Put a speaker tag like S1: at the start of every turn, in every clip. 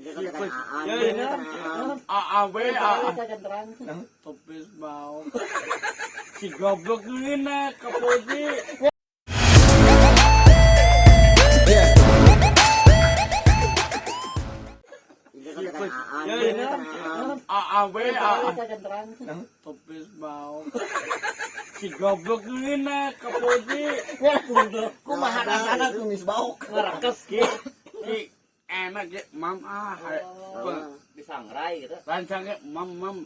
S1: A B A tumis bauk. Si goblok ngeunah ka Poji. A A B A tumis bauk. Si goblok ngeunah ka Poji.
S2: Kumaha rasana tumis bauk?
S3: Ngarakes
S1: Ki ki enak ge mam ah.
S3: Disangrai gitu.
S1: Rancang ge mam mam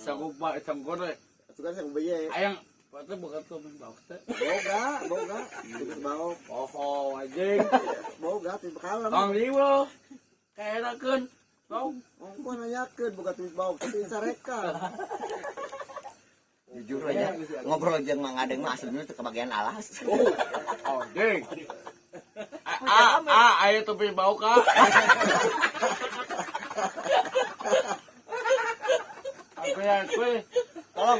S1: sakupa sangkore.
S4: Suka saya beye.
S1: Ayang berarti bukan tumis bauk teh.
S4: Boga, boga. Tumis bauk.
S1: Oh, anjing.
S4: Boga tumis bakalan.
S1: Tong liwo. Kaenakeun. Tong.
S4: Ongkoh nanyakeun boga tumis bauk tapi sareka.
S2: Jujur aja ngobrol jeung Mang Adeng mah aslinya teu kebagian alas.
S1: Anjing. A a aya tumis bauk ah. Aku yang kue.
S2: Tolong,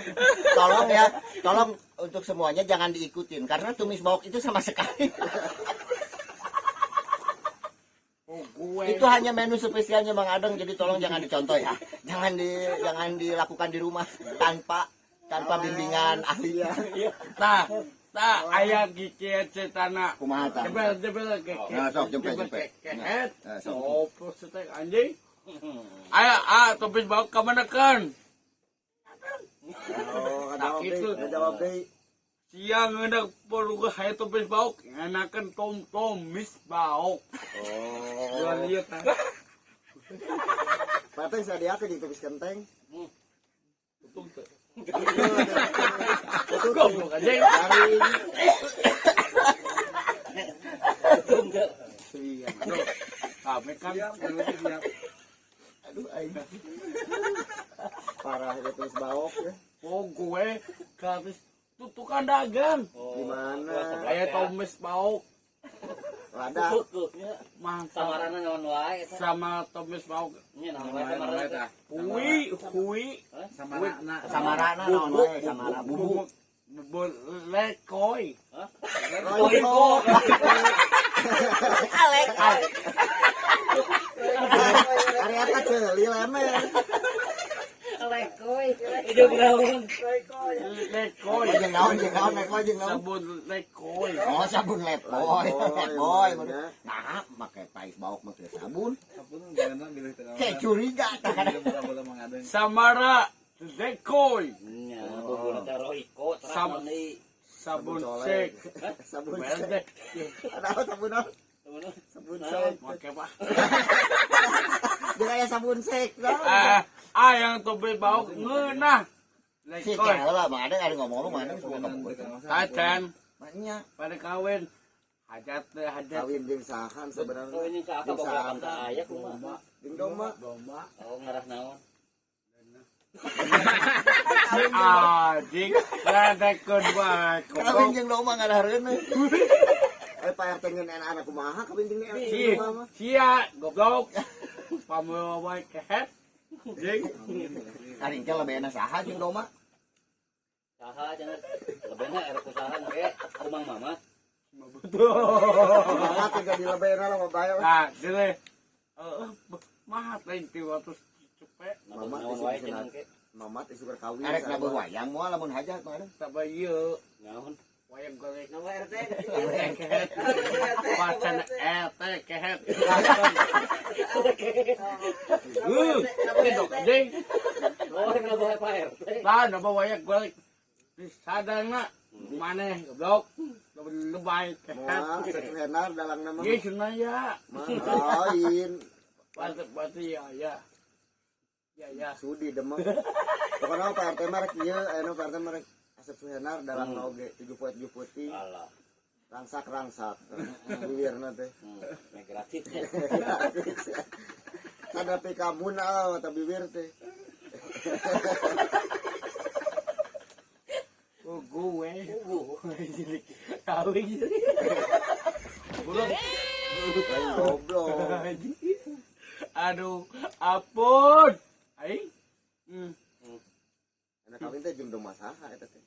S2: tolong ya, tolong untuk semuanya jangan diikutin karena tumis bauk itu sama sekali
S1: Oh, gue.
S2: itu hanya menu spesialnya Mang Adeng, jadi tolong jangan dicontoh ya. Jangan dilakukan di rumah tanpa tanpa bimbingan ahli ya.
S1: Tah, tah aya gigi cetana.
S2: Kumaha tah?
S1: Jempel, jempel, keke.
S2: Nah, sok, jempel, jempel.
S1: Kehet.
S2: Nah, sok.
S1: Oh, prosetek anjing. Aya, ah, tumis bauk ka mana kan?
S4: Oh, ngajawab deui, ngajawab deui.
S1: Siang ngeunah perlu ke aya tumis bauk, enakeun tom tumis bauk.
S4: Oh.
S1: Jual ieu tah.
S4: Pateng sadiakeun jeung tumis kenteng.
S1: Untung teu.
S4: Itu
S1: Goblok anjing.
S4: garing.
S3: Untung teu.
S1: Iya. Aduh, kami kan
S2: Aduh aing.
S4: Parah ya tumis bauk ya.
S1: Oh, gue gratis tutukan dagang.
S3: Oh,
S4: Gimana?
S1: Aya tumis bauk
S4: Lada.
S3: Tukuknya
S1: mantap
S3: samarana naon wae eta.
S1: sama tumis bauk.
S3: Nya naon wae samarana teh.
S1: Hui, hui,
S5: Samarana.
S2: Samarana naon wae samara bubuk.
S1: Bubur lekoi.
S3: Hah?
S4: Royco.
S2: Alek.
S4: Ari eta ceuli lemer.
S3: Lekoy. Hidup naon?
S1: Lekoi.
S2: Jeung naon jeung naon lekoi jeung naon.
S1: Sabun lekoi.
S2: Oh, sabun lepoi,
S4: Lepoi,
S2: lepoi.
S4: ya.
S2: Nah, make pais bauk make sabun.
S5: Sabun jangan milih tengah.
S2: Kayak curiga tah kadang.
S5: Bola Mang Adeng.
S1: Samara lekoi.
S3: Nya bubur teh roiko terus
S1: Sam-
S3: naon deui?
S1: Sabun
S4: colek.
S1: sek.
S4: Sabun
S1: Merek
S4: sek.
S1: deh.
S4: Ada apa sabun apa? Sabun sek.
S1: Make apa?
S2: Jeung aya sabun sek.
S1: Ah, ah yang tumis bauk ngeunah.
S2: Sih
S1: Lekoi.
S2: kayak lah Mang Adeng ada ngomong-ngomong Mang Adeng suka ngomong.
S1: Tacan
S2: Maknya
S1: pada kawin. Hajat teh hajat.
S4: Kawin jeung sahan sebenarnya.
S3: Oh, ini ka
S4: Jeung
S3: boga
S4: sahan.
S3: teh aya kumaha?
S4: Jeung domba.
S1: Domba.
S3: Oh, ngarah naon?
S1: Si anjing. Ledekeun bae.
S2: kawin jeung domba ngadahareun.
S4: Eh Pak RT ngeun anak kumaha kawin jeung
S1: Si,
S4: domba mah.
S1: sia, goblok. Pamewa wae kehet. Jeung
S2: Ari teh lebehna saha jeung domba?
S3: Saha cenah? Lebehna erek usaha ge kumang mama.
S1: betul.
S4: Mama teh jadi lebehna lah bae lah.
S1: Nah, dile. Eh, mah teh ti waktu cepet
S4: Mama
S3: Naon
S4: teh
S3: wae
S4: sih
S3: cenah ge?
S4: Mama teh suka kawin.
S2: Arek nabuh wayang moal lamun hajat Mang Adeng.
S1: taba ieu
S3: Naon?
S1: wayang golek. Kehet. Pacan RT kehet. Kedok anjing.
S3: Oh, rek nabuh Pak RT.
S1: Lah, naba wayang golek. Disadana maneh goblok. Lebay kehet.
S4: Moal Suhenar dalang nama.
S1: Ieu cenah ya.
S4: Mah lain.
S1: Batu batu ya ya. Ya ya.
S4: Sudi demang. Pokoknya Pak RT mah rek ieu, aya Pak RT mah rek Asep Suhenar dalang oge 7 poe 7 peuting.
S3: Alah.
S4: Rangsak-rangsak. Bibirna teh.
S3: Gratis.
S4: Sadapi kamu ah mata bibir teh.
S1: Oh, gue. Kawin. Goblok.
S4: Lain goblok.
S1: Aduh, ampun. Aing.
S4: Anak kawin teh jeung domba saha eta teh.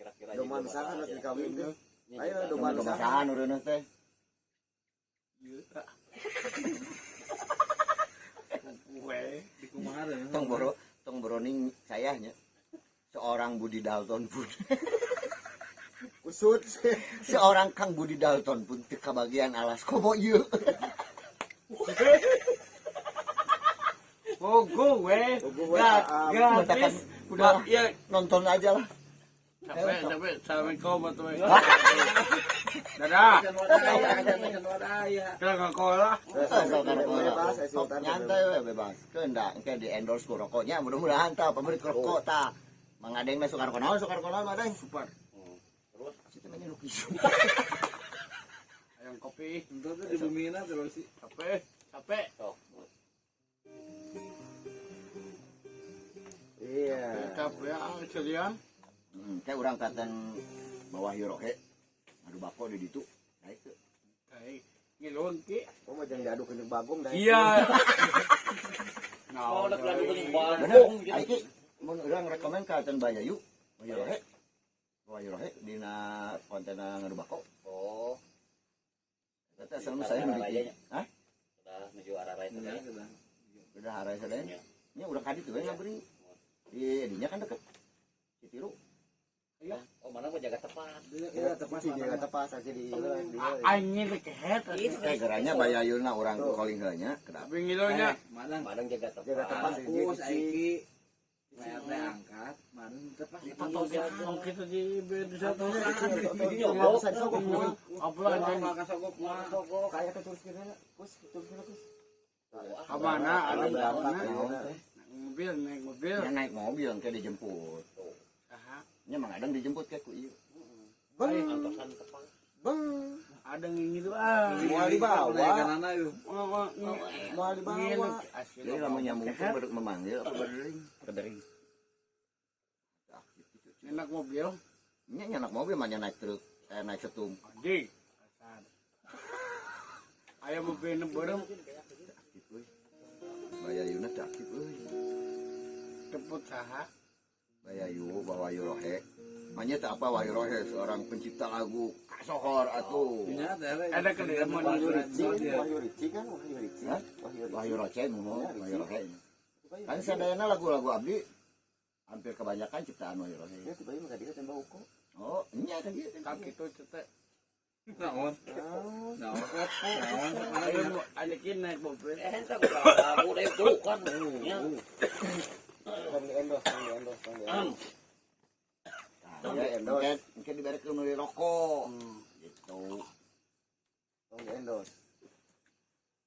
S3: Kira-kira
S4: Domba nu saha nu dikawin teh. Ayo domba nu
S2: Domba
S4: saha.
S2: saha nu reuneuh teh?
S1: Ieu.
S2: Tong boro, tong boroning saya nya. Seorang Budi Dalton pun,
S4: Kusut.
S2: seorang Kang Budi Dalton pun teu kabagian alas komo ieu.
S1: Pogo we.
S4: Pogo we,
S1: Gat,
S4: ah,
S1: gratis.
S2: Udah.
S1: Iya,
S2: Nonton aja lah.
S1: capek, capek. Assalamualaikum warahmatullahi wabarakatuh. Dadah. Kita nggak lah.
S4: Bebas, eh,
S2: Sok
S4: Sultan.
S2: nyantai we bebas. Keun da engke di endorse ku rokoknya mudah-mudahan tah pemberi rokok tah. Mang Adeng mah suka rokok naon suka rokok naon Mang Adeng?
S1: Super.
S3: Terus
S2: Situ mah lukis.
S1: Ayam kopi.
S5: Tentu tuh di bumi terus sih.
S1: Capek, capek.
S3: sok.
S4: Iya.
S1: Capek ya, sekalian.
S2: Kayak urang katen bawah Hirohe. Adu bako di ditu. Naik teu.
S1: Kayak ngilun ki.
S4: Oh, mah jangan diadu ke bagong dah.
S1: Iya.
S3: Oh,
S1: Nah,
S3: udah lagu kuning
S2: Bener.
S3: bagong gitu.
S2: Aiki mun urang rekomen ka Aten Bayayu, Hirohe. Bawah Hirohe dina kontena ngadu bako.
S3: Oh,
S2: Eta asal mah saya nu
S3: Arah
S2: di.
S3: rayanya.
S2: Hah?
S3: Sudah menuju arah raya
S5: Iya,
S3: tadi.
S5: sudah.
S2: Udah harai sadaya.
S3: Iya.
S2: Nya urang ka ditu we ngaberi. Di dinya kan deket. Citiru.
S3: Oh, mana mau jaga tepat.
S4: Iya, tepas dia tepas aja di
S1: Anjing kehet.
S2: Eh geranya Bayayuna urang calling heula nya kedap.
S1: Tapi ngilunnya.
S5: Madang.
S3: Madang jaga tepat.
S4: Jaga tepat.
S5: Kus, Aiki. Mayat teh angkat, madang tepas.
S1: Patoknya kita di di satu.
S4: Bisa disogok mah.
S1: Apa lagi?
S5: Maka sogok mah.
S4: Kayak ke terus kira kus, terus kira kus.
S1: Kamana ada
S4: Berangkat,
S1: mana?
S4: ya.
S1: Naik mobil, naik mobil.
S2: Nya naik mobil engke dijemput.
S1: Aha.
S2: Nya Mang Adeng dijemput ke ku ieu.
S4: Beng,
S3: Antosan tepat.
S4: beng.
S1: Ada yang gitu ah.
S4: Mau dibawa.
S5: Kanana yuk.
S4: Mau dibawa.
S2: Jadi lamun nyambung teh baru memanggil apa berdering?
S3: Berdering.
S2: Aktif gitu.
S1: Enak mobil.
S2: Nya nya naik mobil mah nya naik truk, eh naik setum.
S1: Anjing. Asar. Ayam mobil bareng
S2: Aktif euy. Bayayuna teh aktif euy.
S1: jemput saha.
S2: Bayayu bawa Rohe. Manya teh apa Wahyu Rohe seorang pencipta lagu kasohor atuh.
S5: Punya teh.
S1: Ada ke dalam
S4: Wahyu Ricci, Wahyu Ricci kan, Wahyu Ricci.
S2: Hah?
S4: Wahyu Ricci.
S2: Wahyu Roce nuhun, Wahyu Rohe. Kan sadayana lagu-lagu abdi hampir kebanyakan ciptaan Wahyu Rohe.
S4: Ya tiba-tiba mah dia tembak uko.
S2: Oh, nya kan ieu.
S1: Kaki itu cetek.
S5: Naon?
S4: Naon?
S5: Naon? Naon?
S1: Ayo ajakin naik mobil.
S3: Eh, entah gua udah itu kan. Ya.
S4: Tong di endorse, tong di endorse, tong di endorse.
S2: Nah, ya, engke engke diberekeun meuli rokok. Gitu.
S4: Tong di endorse.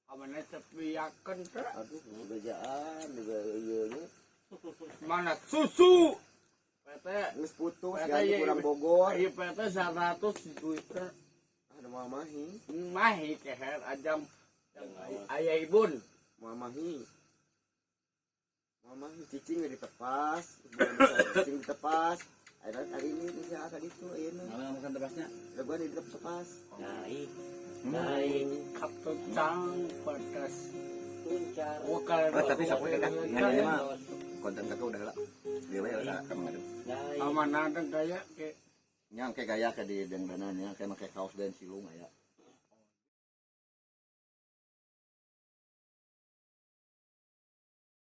S1: Amana sepiakan teh.
S4: Aduh, bejaan juga ieu nya.
S1: Mana susu. PT
S4: Geus putus,
S1: Kata
S4: ganti
S1: iya,
S4: kurang
S1: iya.
S4: Bogor.
S1: Iya PT 100 duit teh.
S4: Ada mau mahi,
S1: Mahi keher ajam ayah ibun.
S4: mau mahi. Mau mahi cicing we ditepas, cicing ditepas. Ada kali ini bisa kali itu ayeuna.
S5: Malah makan tepasnya.
S4: Da gua ditepas.
S3: Naik. Naik.
S1: Kapten pedas.
S3: Tuncar.
S1: Wakal.
S2: Oh, tapi sok we kak. Ngan ieu mah konten kakak udah lah. Dia we udah ka Mang Adeng.
S3: Naik.
S1: Amanah dan gaya ke
S2: Nya engke gaya ke di dangdanan nya kayak make kaos dan silung aya.